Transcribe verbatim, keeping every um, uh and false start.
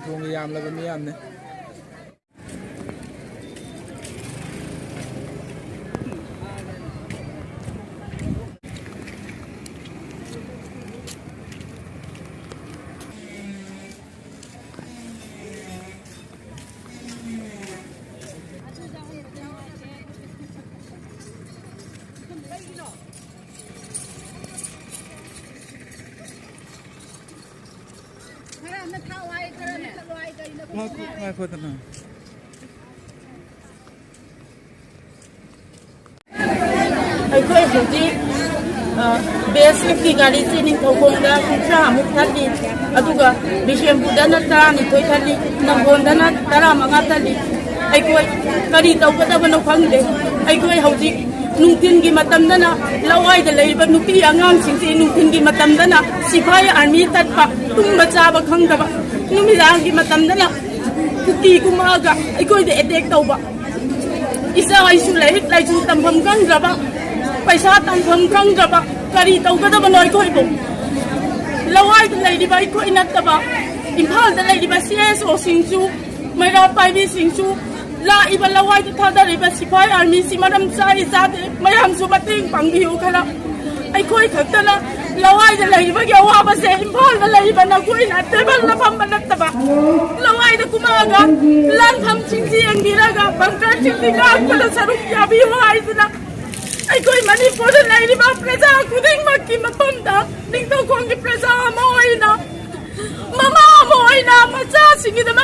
ꯊꯣꯡꯒ ꯌꯥꯝꯂꯕ ꯃꯤꯌꯥꯝꯅꯦ꯫ ꯉꯥꯏꯈꯣ, ꯉꯥꯏꯈꯣꯗꯅ꯫ ꯑꯩꯈꯣꯏ ꯍꯧꯖꯤꯛ, ꯑ, ꯕꯤ ꯑꯦꯁ ꯑꯦꯐꯀꯤ ꯒꯥꯔꯤꯁꯤ ꯅꯤꯡꯊꯧꯈꯣꯡꯗ ꯀꯨꯟꯊ꯭ꯔꯥꯃꯨꯛ ꯊꯜꯂꯤ, ꯑꯗꯨꯒ ꯕꯤꯁꯦꯝꯄꯨꯔꯗꯅ ꯇꯔꯥꯅꯤꯊꯣꯏ ꯊꯜꯂꯤ, ꯅꯝꯕꯣꯜꯗꯅ ꯇꯔꯥꯃꯉꯥ ꯊꯜꯂꯤ꯫ ꯑꯩꯈꯣꯏ ꯀꯔꯤ ꯇꯧꯒꯗꯕꯅꯣ ꯈꯪꯗꯦ꯫ ꯑꯩꯈꯣꯏ ꯍꯧꯖꯤꯛ ꯅꯨꯡꯊꯤꯟꯒꯤ ꯃꯇꯝꯗꯅ ꯂꯋꯥꯏꯗ ꯂꯩꯔꯤꯕ ꯅꯨꯄꯤ ꯑꯉꯥꯡꯁꯤꯡꯁꯤ ꯅꯨꯡꯊꯤꯟꯒꯤ ꯃꯇꯝꯗꯅ ꯁꯤꯐꯥꯏ ꯑꯥꯔꯃꯤ ꯊꯠꯄ, ꯇꯨꯝꯕ ꯆꯥꯕ ꯈꯪꯗꯕ, ꯅꯨꯃꯤꯗꯥꯡꯒꯤ ꯃꯇꯝꯗꯅ ꯀꯨꯀꯤ ꯀꯨꯝꯃꯛꯑꯒ ꯑꯩꯈꯣꯏꯗ ꯑꯦꯇꯦꯛ ꯇꯧꯕ꯫ ꯏꯆꯥ ꯏꯁꯨ ꯂꯥꯏꯔꯤꯛ ꯂꯥꯏꯁꯨ ꯇꯝꯐꯝ ꯈꯪꯗ꯭ꯔꯕ, ꯄꯩꯁꯥ ꯇꯝꯐꯝ ꯈꯪꯗ꯭ꯔꯕ, ꯀꯔꯤ ꯇꯧꯒꯗꯕꯅꯣ ꯑꯩꯈꯣꯏꯕꯨ? ꯂꯋꯥꯏꯗ ꯂꯩꯔꯤꯕ ꯑꯩꯈꯣꯏ ꯅꯠꯇꯕ, ꯏꯝꯐꯥꯜꯗ ꯂꯩꯔꯤꯕ ꯁꯤ ꯑꯦꯁ ꯑꯣꯁꯤꯡꯁꯨ, ꯃꯩꯔꯥ ꯄꯥꯏꯕꯤꯁꯤꯡꯁꯨ, ꯂꯥꯛꯏꯕ ꯂꯋꯥꯏꯗ ꯊꯥꯗꯔꯤꯕ ꯁꯤꯐꯥꯏ ꯑꯥꯔꯃꯤꯁꯤ ꯃꯔꯝ ꯆꯥꯏ ꯆꯥꯗꯦ, ꯃꯌꯥꯝꯁꯨ ꯃꯇꯦꯡ ꯄꯥꯡꯕꯤꯌꯨ ꯈꯔ꯫ ꯑꯩꯈꯣꯏ ꯈꯛꯇꯅ ꯂꯋꯥꯏꯗ ꯂꯩꯔꯤꯕꯒꯤ ꯑꯋꯥꯕꯁꯦ ꯏꯝꯐꯥꯜꯗ ꯂꯩꯔꯤꯕ ꯅꯈꯣꯏꯅ ꯇꯦꯕꯜꯗ ꯐꯝꯕ ꯅꯠꯇꯕ, ꯂꯋꯥꯏꯗ ꯀꯨꯝꯃꯛꯑꯒ ꯂꯥꯟꯐꯝꯁꯤꯡꯁꯤ ꯌꯦꯡꯕꯤꯔꯒ ꯕꯪꯀꯔꯁꯤꯡꯁꯤ ꯉꯥꯛꯄꯗ ꯁꯔꯨꯛ ꯌꯥꯕꯤꯌꯨ ꯍꯥꯏꯗꯨꯅ ꯑꯩꯈꯣꯏ ꯃꯅꯤꯄꯨꯔꯗ ꯂꯩꯔꯤꯕ ꯄ꯭ꯔꯖꯥ ꯈꯨꯗꯤꯡꯃꯛꯀꯤ ꯃꯐꯝꯗ ꯅꯤꯡꯊꯧꯈꯣꯡꯒꯤ ꯄ꯭ꯔꯖꯥ ꯑꯃ ꯑꯣꯏꯅ, ꯃꯃꯥ ꯑꯃ ꯑꯣꯏꯅ ꯃꯆꯥꯁꯤꯡꯒꯤꯗꯃꯛ